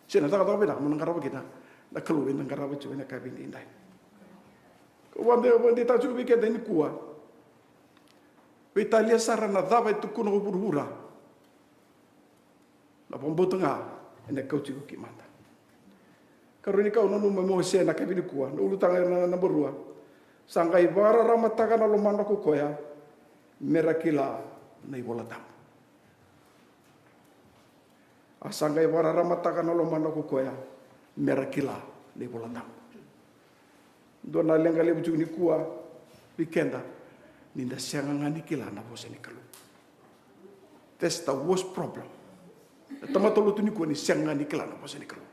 se na cakacaka vinaka mo na qarava kina na Kalou eda qarava tiko ena yakavi edaidai. Au vakadeitaka tiko vei keda nikua, veitalia sara na cava e tukuna ko vuravura. Na vakabauta ga ena kauti iko ki mada. Karua ni ka au nanuma me wasea ena yakavi nikua, na ulutaga na naba rua. Sa qai vakararamataka na lomana ko koya me ra kila na iVola Tabu. A sa qai vakararamataka na lomana ko koya me ra kila na iVola Tabu. Dua na leqa levu tiko nikua vei keda, ni da sega ga ni kila na vosa ni Kalou. That's the worst problem. Na tamata lotu nikua ni sega ga ni kila na vosa ni Kalou.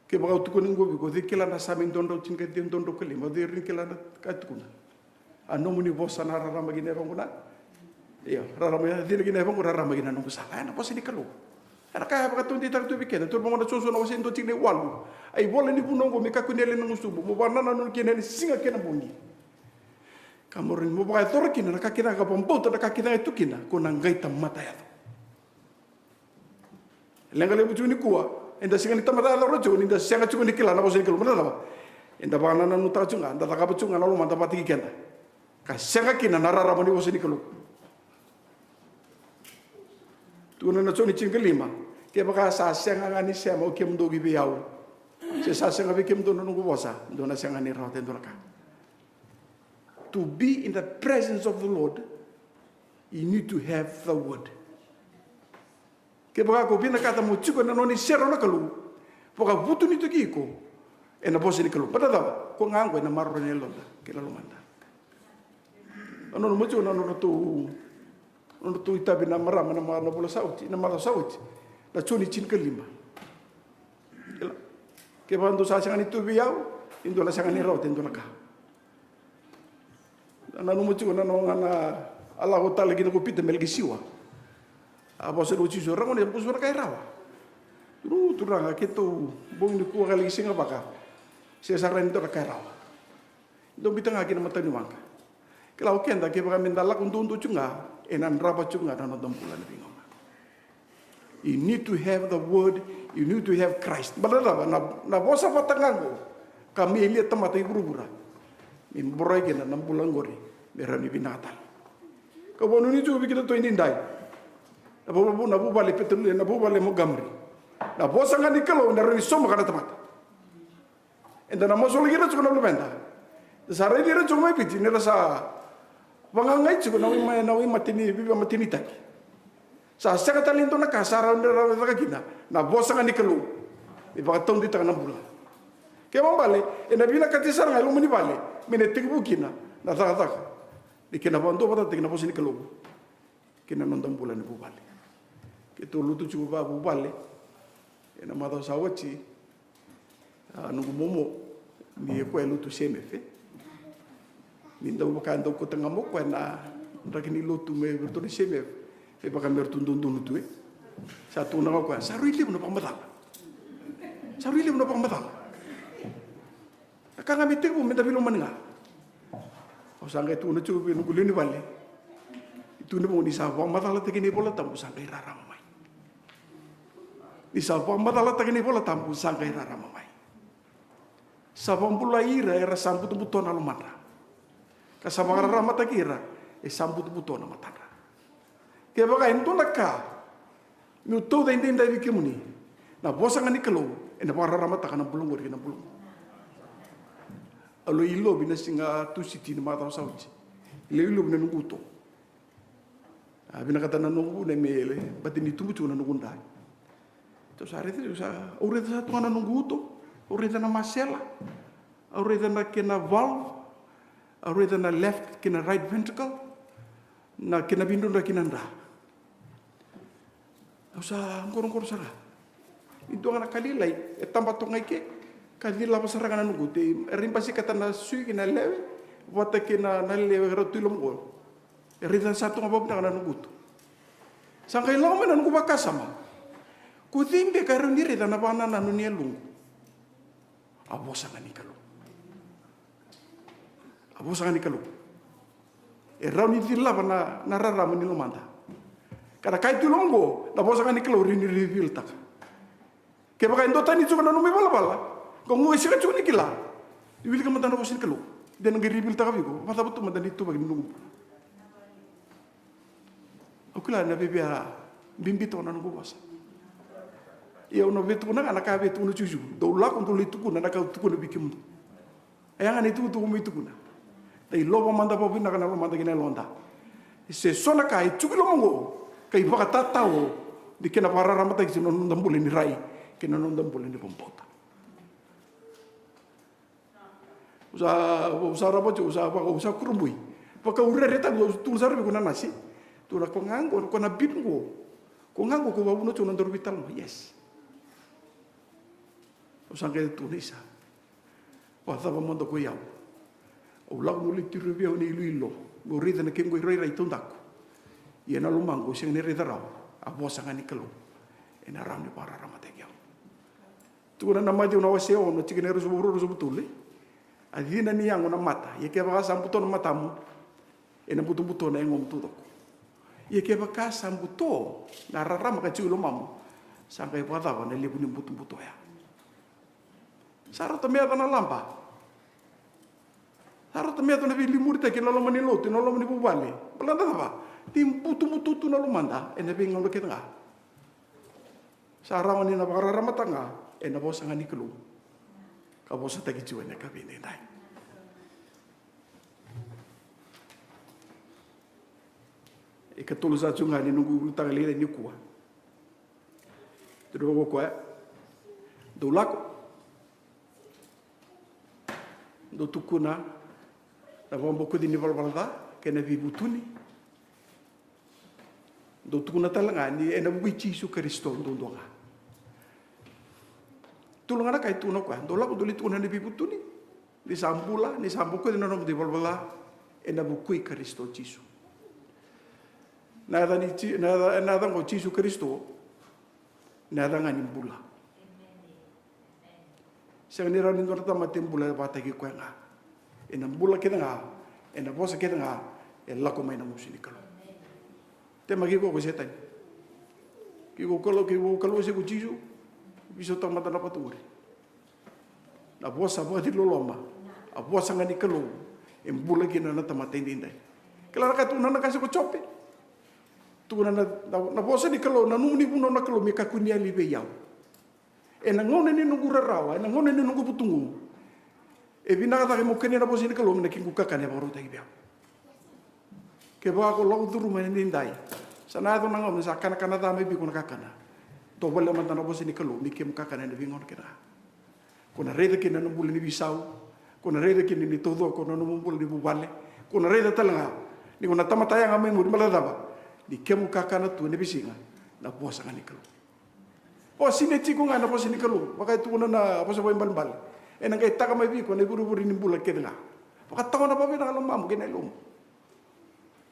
Kevaka au tukuna qo vei iko, o cei kila na Same dua drau tinikaciwa, dua drau ka lima, o cei rawa ni kila na ka e tukuna? A nomuni vosa na rarama ki na yavaqu na. Io, rarama ya, cina ki na yavaqu, rarama ki na noqu sala. Ena vosa ni Kalou. Ena ka e vakataudeitaka tu vei keda, turaga, na Josua na wase e dua tikina e walu. A ivola ni vunau oqo me kakua ni yali ena nomu sobu, mo vakanananu kina ena siga kei na bogi. Ka mo rawa ni mo vakayacora kina na ka kece ga, ka vakabauta na ka kece ga e tu kina, ko na qai tamata yaco. Leqa levu tiko nikua, eda sega ni tamata yacora tiko ni da sega tiko ni kila na vosa ni Kalou. Baleta na cava? Eda vakanananutaka tiko ga, da cakava tiko ga na lomada vakataki keda, ka sega kina na rarama ni vosa ni Kalou. Tukuna na Joni tinikalima, kevaka sa sega ga ni sema o kemudou ki vei au, se sa sega vei kemudou na noqu vosa, dou na sega ni rawata e dua na ka. To be in the presence of the Lord, you need to have the word. Kevaka ko vinakata mo tiko ena nona iserau na Kalou, vakavutunitaki iko ena vosa ni Kalou. Baleta na cava? Ko ga oqo ena maroroi na yaloda kei na lomada. Au nanuma tiko na nodratou, nodratou itavi na marama na ma-, na vula sa oti, na macawa sa oti. Na Joni tinikalima. Kila. Kevaka dou sa sega ni tu vei au, e dua na sega ni rawata e dua na ka. Na nanuma tiko na noqu na a lako tale kina ko Pita me laki siwa. A vosa na Jisu, ragone, e bau so na ka e rawa. Turaga, keitou bogi nikua ka laki siga vaka, se sa rai ni dua na ka e rawa. Dou bita ga kina mataniwaqa. Kila, o keda kevaka meda lako duadua tiko ga, ena drava tiko ga na noda bula na veigauna. You need to have the word, you need to have Christ. Baleta na cava? Na, na vosa vata ga oqo ka me lia tamata i vuravura. Me boroi kina na bula oqori me rawa ni vinaka tale. Ka vanua ni tu vei keda tu e daidai. Na vu-, vu-, na vuvale Petelulia, na vuvale Montgomery. Na vosa ga ni Kalou ena rawa ni saumaka na tamata. Eda na masulaki ira tiko na luveda. Da sa raici ira tiko mai Viti ni ra sa vagagai tiko na wai ma-, na wai mateni, veivamatenitaki. Sa sega tale e dua na ka sa rawa ni ra caka kina na vosa ga ni Kalou. Me vakataudeitaka na bula. Kena ibalebale, ena vinakati sara ga e loma ni vale me na tekivu kina na cakacaka ni kena vakaduavatataki na vosa ni Kalou kei na noda bula ni vuvale. Keitou lotu tiko vakavuvale ena macawa sa oti. A, noqu momo, ni o koya e lotu C M F, e? Ni dau vaka dau kauta ga mai o koya na draki ni lotu mai vei iratou na C M F, e vaka me ratou dodonu tu, e? Sa tukuna ga o koya, sa rui levu na vakamacala. Sa rui levu na vakamacala. Na ka ga me tekivu meda veilomani ga. Au sa qai tukuna tiko vei noqu lewe ni vale. Tukuna vaqo, ni sa vakamacalataki na iVola Tabu, sa qai rarama mai. Ni sa vakamacalataki na iVola Tabu, sa qai rarama mai. Sa vakabulai ira era sa butobuto na lomadra, ka sa vakararamataki ira e sa butobuto na matadra. Kevaka e dua na ka meu tauca edaidai vei kemuni, na vosa ga ni Kalou ena vakararamataka na bula oqori kei na bula oqo. Au lai lovi na siga Tusiti ni macawa sa oti. Lai lovi na noqu uto. A vinakata na noqu vuna me bati ni tubu tiko na noqu dra. Tou sa raica, sa, au raica sa tu ga na noqu uto, au raica na masela, au raica na kena valve, au raica na left kei na right ventricle, na kena vidrodro kei na dra. Au sa qoroqoro sara. E dua ga na ka lailai e taba toka ga i ke, ka cilava sara ga na noqu uto. E rai basikata na sui kei na lewe vata kei na, na lewe, rau tu i loma qo. E raica sa tu ga vakavinaka na noqu uto. Sa qai lako mai na noqu vakasama. Ko cei beka e rawa ni raica na vakanananu ni yaloqu? A vosa ga ni Kalou. A vosa ga ni Kalou. E rawa ni cilava na, na rarama ni lomada. Ka na ka e tu e loma oqo, na vosa ga ni Kalou e rawa ni reveal-taka. Kevaka e duatani tiko na nomu ivalavala, ka qo e sega tiko ni kila, wilika mada na vosa ni Kalou. De na qai reveal-taka vei iko vakacava tu mada na ituvaki ni noqu bula. Au kila na vevea bibi toka na noqu vosa. Ia au na via tukuna ga na ka e via tukuna o Jisu: Dou lako, dou lai tukuna na ka au tukuna vei kemudou. E yaga na itukutuku mo tukuna. Da ilova mada vakavinaka na lomada kei na yaloda. Se so na ka e tiko e loma oqo ka ivakatatao ni kena vakararamataki tiko na noda bula ni rai kei na noda bula ni vakabauta. Au sa, au sa rava tiko, au sa vaka, au sa kurabui. Vaka au rere tale, au tukuna sara vei koya na nasi. Tukuna, ko ga qo, ko na bip qo. Ko ga qo ko vakavuna tiko na nodaru veitalanoa. Yes. Au sa qai tukuna, isa, vakacava mada ko i au? Au lako meu lai tiro vei au na iloilo, meu raica na kequ irairai taudaku. Ia na lomaqu au sega ni raica rawa. A vosa ga ni Kalou ena rawa ni vakararamataki au. Tukuna na Maciu na wase ono, tikina e ruasagavulu, ruasagavulukatolu. A cina ni yago na mata, ia kevaka sa buto na matamu, ena butobuto na yagomu taucoko. Ia kevaka sa buto na rarama ka tiko e lomamu, sa qai vakacava na levu ni butobuto oya? Sa rauta me yaco na laba. Sa rauta me yaco na veilimuritaki ena loma ni lotu, ena loma ni vuvale. Baleta na cava? Ni butobuto tu na lomada ena veigauna kece ga. Sa rawa ni na vakararamataka ga ena vosa ga ni Kalou ka vosataki tiko ena yakavi edaidai. Ikatolu sa tu ga ni noqu ulutaga lailai nikua. Tukuna vaqo o koya: Dou lako, dou tukuna na vakabokoci ni valavala ca kei na veivutuni. Dou tukuna tale ga ni ena vuku i Jisu Karisito duadua ga. Tolu ga na ka e tukuna o koya: dou lako, dou lai tukuna na veivutuni ni sa bula, ni sa bokoci na nomudou ivalavala ca ena vuku i Karisito Jisu. Na yaca ni Ji-, na yaca, na yaca oqo Jisu Karisito, na yaca ga ni bula. Sega ni rawa ni dua na tamata e bula e vakataki koya ga. Ena bula kece ga, ena vosa kece ga, e lako mai na gusu ni Kalou. Temaki iko ko Setani. Ke iko Kalou, ke iko Kalou se ko Jisu, veisautaka mada na vatu qori. Na vosa vakaciloloma, a vosa ga ni Kalou, e bula kina na tamata edaidai. Kila na ka e tukuna na qase ko Jope? Tukuna na, na, na vosa ni Kalou, na nomuni vunau na Kalou me kakua ni yali vei au. Ena gauna ni noqu rarawa, ena gauna ni noqu vutugu, e vinaka cake meu kania na vosa ni Kalou me na kequ kakana e vakarautaki vei au. Kevaka ko lako curuma ena edaidai, sa na yaco na gauna sa kanakana ca mai vei iko na kakana. Tovolea mada na vosa ni Kalou me kemu kakana ena veigauna kece ga. Ko na raica kina na bula ni veisau, ko na raica kina ni taucoko na nomu bula ni vuvale, ko na raica tale ga ni ko na tamata yaga mai muri. Baleta na cava? Ni kemu kakana tu ena veisiga na vosa ga ni Kalou. Vakasinaiti iko ga ena vosa ni Kalou, vaka e tukuna na vosa vakaibalebale. Ena qai taka mai vei iko na ivurevure ni bula kece ga. Vakatawana vakavinaka na lomamu kei na yalomu.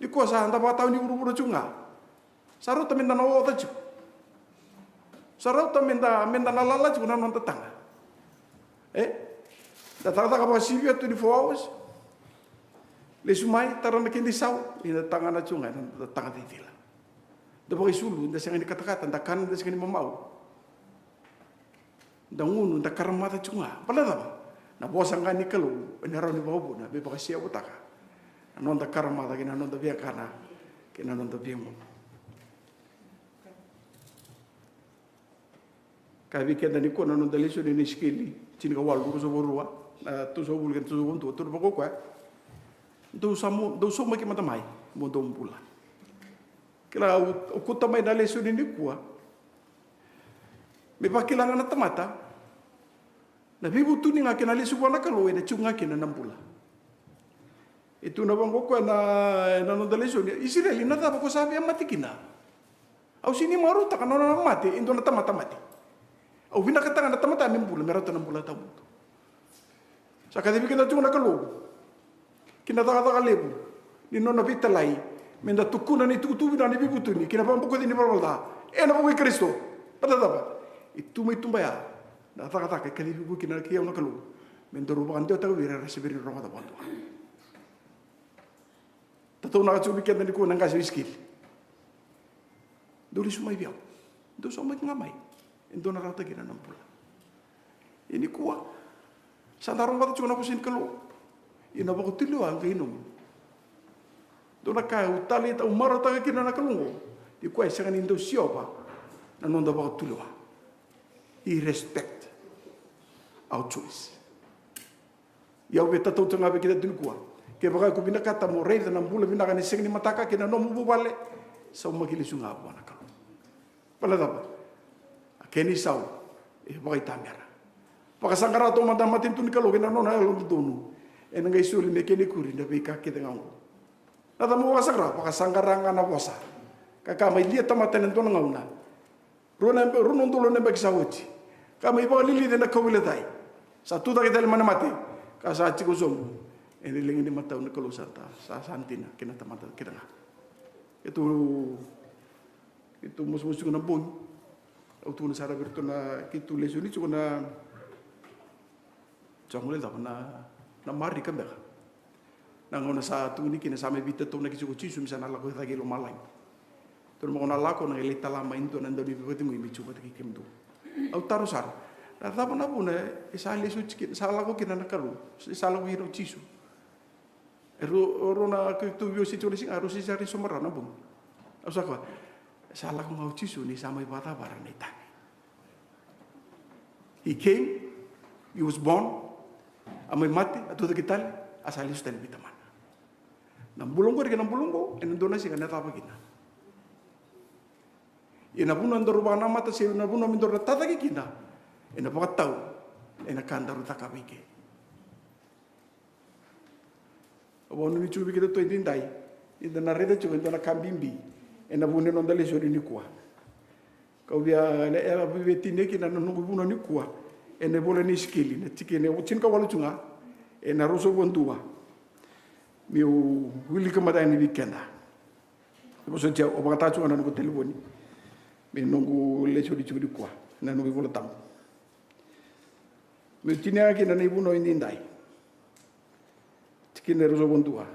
Nikua sa da vakatawa ni vuravura tiko ga. Sa rauta meda na oca tiko. Sa rauta meda, meda na lala tiko na noda taga. E? Da cakacaka vakasivia twenty-four hours. Lesu mai, tara na keda isau, eda tagana tiko ga ena noda taga cicila. Da vakaisulu, da sega ni katakata, da kana, da sega ni mamau. Da gunu, da karamaca tiko ga. Baleta na cava? Na vosa ga ni Kalou ena rawa ni vakavuna me vakaseavutaka na noda karamaca kei na noda viakana kei na noda viagunu. Ka vei keda nikua na noda lesoni na Isikeli tinikawalu, ruasagavulu ka rua, na tolusagavulu kei na tolusagavulu ka dua, tukuna vaqo o koya: Dou samu, dou saumaki mada mai mo dou bula. Kila, au, au kauta mai na lesoni nikua me vakila ga na tamata na veivutuni ga kei na lesu vua na Kalou ena tiko ga kina na bula. E tukuna vaqo o koya ena, ena noda lesoni: Isireli, na cava ko sa via mate kina? Au sega ni marautaka na nona mate e dua na tamata mate. Au vinakataka na tamata me bula, me rauta na bula tawamudu. Sa kacivi keda tiko na Kalou ki na cakacaka levu ni nona veitalai meda tukuna na itukutuku vinaka ni veivutuni kei na vakabokoci ni valavala ca ena vuku i Karisito. Baleta na cava? E tu mai tuba ya na cakacaka e kacivi koya kina kei au na Kalou, me daru vakadewataka vei ira era se bera ni rogoca vakadua. Tataunaka tiko vei keda nikua na qase o Isikeli. Dou lesu mai vei au. Dou saumaki ga mai. E dua na rawata kina na bula. Ia nikua, sa da rogoca tiko na vosa ni Kalou. Ia na vakatulewa qai nomu. Dua na ka au taleitaka, au marautaka kina na Kalou oqo, ni koya e sega ni dau siova na noda vakatulewa. He respect our choice. Ia au via tautautaka ga vei keda tu nikua. Kevaka iko vinakata mo raica na bula vinaka ni sega ni mataka kei na nomu vuvale, saumaki lesu ga vua na Kalou. Baleta na cava? A kena isau e vakaitamera. Vakasaqara taumada na matanitu ni Kalou kei na nona yalododonu. Ena qai soli me kena ikuri na veika kece ga oqo. Na cava mo vakasaqara? Vakasaqara ga na vosa. Ka kaya mai, lia tamata ena dua na gauna. Rua na, rua na udolu na yabaki sa oti. Ka mai vakalilici ena kauveilatai. Sa tu cake tale mai na mate. Ka sa tiko sobu ena liga ni matau ni Kalou sa, sa, sa dina kei na tamata kece ga. Keitou, keitou mosimosi tiko na bogi. Au tukuna sara vei iratou na keitou lesoni tiko na, sa gole cava na, na Marika beka. Na gauna sa tukuni kina sa mai veitataunaki tiko o Jisu me sa na lako cake i lomalagi. Tukuna mai, ko na lako, na qai lai tala mai e dua na dauniveivakacegui me tiko vata kei kemudou. Au taro sara, na cava na vuna e sa lesu tiko kina, sa lako kina na Kalou, e sa lako kina o Jisu? E rua, rua na keitou veiwasei tiko na siga, rua sisara ni somarau na bogi. Au sa kaya, e sa lako ga o Jisu ni sa mai vakacavara na itavi. He came, he was born, a mai mate, a tucake tale, a sa lesu tale vei Tamana. Na bula oqori kei na bula oqo, ena dua na siga ena cava kina. Ia na vanua daru vakanamata se na vanua me daru na tacake kina, ena vakatau ena ka daru cakava i ke. Au vakanuinui tiko vei keda tu edaidai, eda na raica tiko e dua na ka bibi ena vuku ni noda lesoni nikua. Kau via, e, e, via tinia kina na noqu vunau nikua ena ivola ni Isikeli, na tikina e tinikawalu tiko ga, ena ruasagavulu ka dua. Meu wilika mada yani vei keda. Vosoti au, au vakataka tiko ga na noqu talevoni me noqu lesoni tiko nikua, na noqu iVola Tabu. Meu tinia kina na ivunau edaidai. Tikina e ruasagavulu ka dua.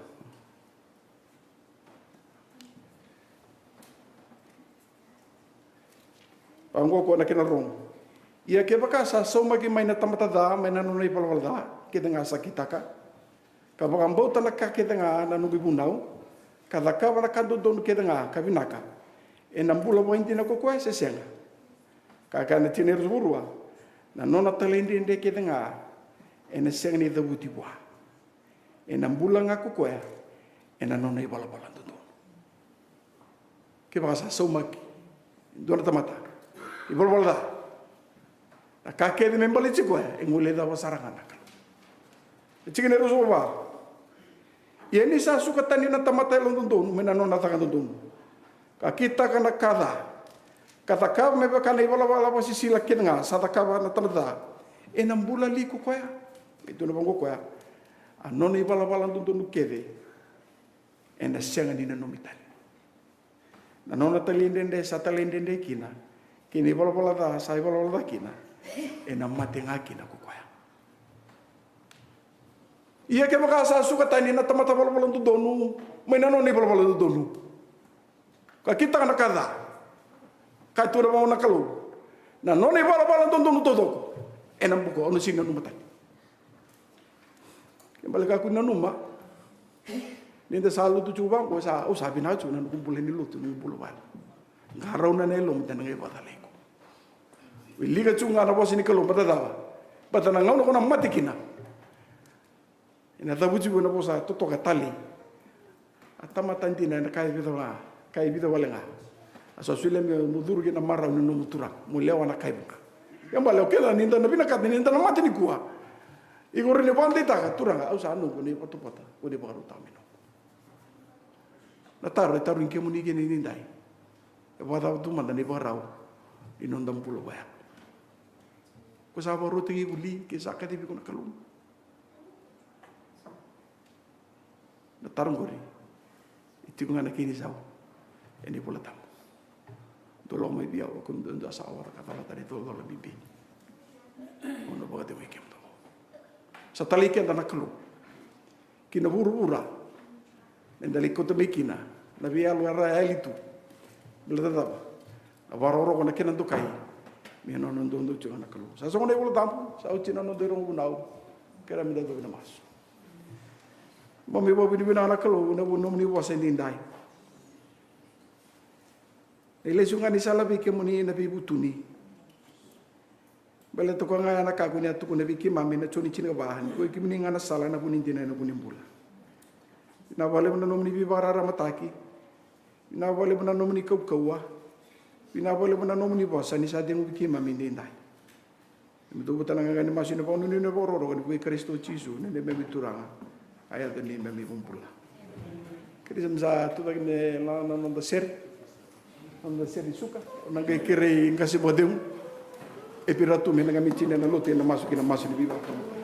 Vaqo koya na kena rogo. Ia kevaka sa saumaki mai na tamata ca mai na nona ivalavala ca kece ga sa kitaka, ka vakabauta na ka kece ga na noqu ivunau, ka cakava na ka dodonu kece ga ka vinaka, ena bula vakaidina ko koya se sega? Ka kaya na tikina e ruasagavulu ka rua, na nona talaidredre kece ga ena sega ni cavuti vua. Ena bula ga ko koya ena nona ivalavala dodonu. Kevaka sa saumaki e dua na tamata ivalavala ca, na ka kece me baleti koya e guilecava sara ga na Kalou. E tikina e ruasagavulu ka va. Ia ni sa suka tani na tamata yalododonu mai na nona caka dodonu, ka kitaka na ka ca, ka cakava me vaka na ivalavala vakasisila kece ga sa cakava na tamata ca, ena bula li ko koya? E tukuna vaqo koya, a nona ivalavala dodonu kece ena sega ni nanumi tale. Na nona talaidredre sa talaidredre kina kei na ivalavala ca sa ivalavala ca kina, ena mate ga kina ko koya. Ia kevaka sa suka tani na tamata valavala dodonu mai na nona ivalavala dodonu, ka kitaka na ka ca, ka tukuna vaqo na Kalou, na nona ivalavala dodonu taucoko ena buka, au na sega ni nanuma tale. Ke bale kakua ni nanuma. Ni da sa lutu tiko vaqo, sa, au sa vinaka tiko na noqu bula ni lotu, noqu bula vale. Qarauna na yalomu, da na qai vakacalai iko. Wilika tiko ga na vosa ni Kalou, baleta na cava? Baleta na gauna ko na mate kina, ena cavuti vua na vosa totoka, talei. A tamata dina ena kaya vica wale ga, kaya vica wale ga. A sa solia meu curu ki na marau ni nomu Turaga, mo lewa na kai vuqa. Ia bale o keda ni da na vinakata ni da na mate nikua, iko rawa ni vakadeitaka, Turaga, au sa noqu, ni vakatopota, ko ni vakarautaka me noqu. Na taro e tarogi kemuni kina edaidai, e vakacava tu mada na ivakarau ni noda bula vaya? Ko sa vakarautaki iko li, ke sa kacivi iko na Kalou? Na taro oqori e tiko ga na kena isau ena iVola Tabu. Toloma mai vei au, o koya duadua sa ora ka cala tani, tolotolo bibi. Au na vakacegui kemudou. Sa talai keda na Kalou ki na vuravura me da lai kauta mai kina na veiyalo era yali tu. Baleta na cava? Na vakarokoroko, na kena dokai, me nona doudou tiko ga na Kalou. Sa sogo na iVola Tabu, sa oti na noda irogo vunau. Kerea me da cuva na masu. Keimami vakavinavinaka na Kalou ena vuku ni nomuni vosa edaidai. Ni lesu ga ni sala vei kemuni na veivutuni. Baleta o koya ga ya na ka ko ni a tukuna vei keimami ena Joni tinikava, ni ko i kemuni ga na sala, na vu ni dina, ena vu ni bula. Vinaka vakalevu na nomuni veivakararamataki. Vinaka vakalevu na nomuni kaukauwa. Vinaka vakalevu na nomuni vosa ni sa cegu vei keimami edaidai. Keimami cavuta na qaqa ni masu ena vakanuinui, na vakarokoroko, ena vuku i Karisito Jisu na neimami Turaga, a yaca ni neimami iVakabula. Keimami sa tucake me lako na noda sere, noda sere suka. Au na qai kerei qase vakacegu, Epiratu, me na qai mai tini ena lotu ena masu ki na masu ni veivakatamataki.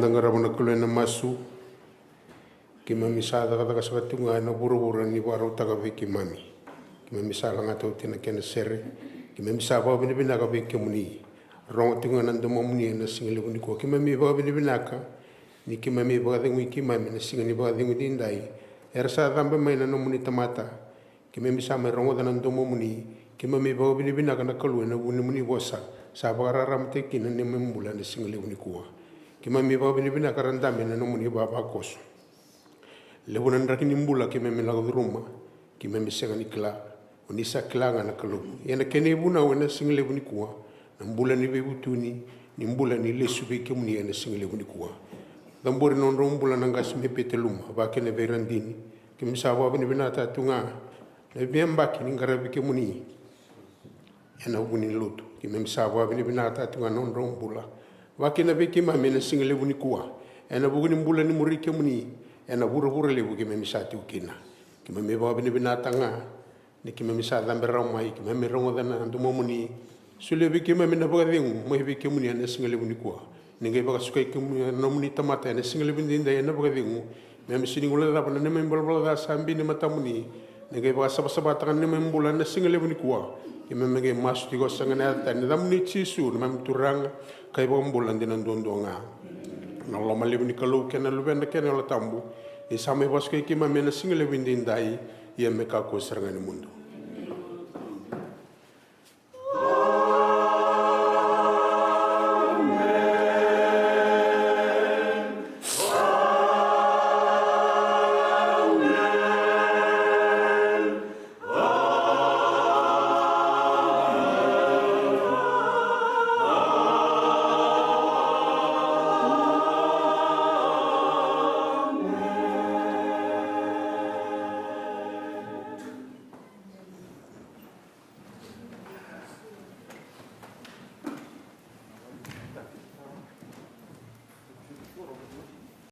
Eda qarava na Kalou ena masu. Keimami sa cakacaka saka tiko ga ena vuravura ni vakarautaka vei keimami. Keimami sa lagata oti na kena sere. Keimami sa vakavinavinaka vei kemuni. Rogo tiko ga na domomuni ena siga levu nikua. Keimami vakavinavinaka ni keimami vakacegui keimami ena siga ni vakacegu edaidai. Era sa cabe mai na nomuni tamata. Keimami sa mai rogoca na domomuni. Keimami vakavinavinaka na Kalou ena vuku ni nomuni vosa sa vakararamataki kina na neimami bula ena siga levu nikua. Keimami vakavinavinaka era dabe na nomuni vavakoso. Levu na draki ni bula keimami lako curuma, keimami sega ni kila. O ni sa kila ga na Kalou. Ia na kena ivunau ena siga levu nikua, na bula ni veivutuni, ni bula ni lesu vei kemuni ena siga levu nikua. Cabori na nodrau bula na qase mai Petaluma, vakakina vei Radini. Keimami sa vakavinavinakataka tu ga na veiyabaki ni qaravi kemuni ena vuku ni lotu. Keimami sa vakavinavinakataka tu ga na nodrau bula, vakakina vei keimami ena siga levu nikua, ena vuku ni bula ni muri kemuni ena vuravura levu keimami sa tiko kina. Keimami vakavinavinakataka ga Ni keimami sa cabe rawa mai, keimami rogoca na domomuni. Solia vei keimami na vakacegu mai vei kemuni ena siga levu nikua. Ni qai vakasukai kemuni na nomuni tamata ena siga levu edaidai ena vakacegu. Keimami sega ni guilecava na neimami valavala ca sa biu ni matamuni. Ni qai vakasavasavataka na neimami bula ena siga levu nikua. Keimami qai masu tiko saka ena yaca tani na yacamuni Jisu, na neimami Turaga ka iVakabula dina duadua ga. Na loloma levu ni Kalou kei na Luvena kei na Yalo Tabu, ni sa mai vakasukai keimami ena siga levu edaidai, ia me kakua sara ga ni mudu.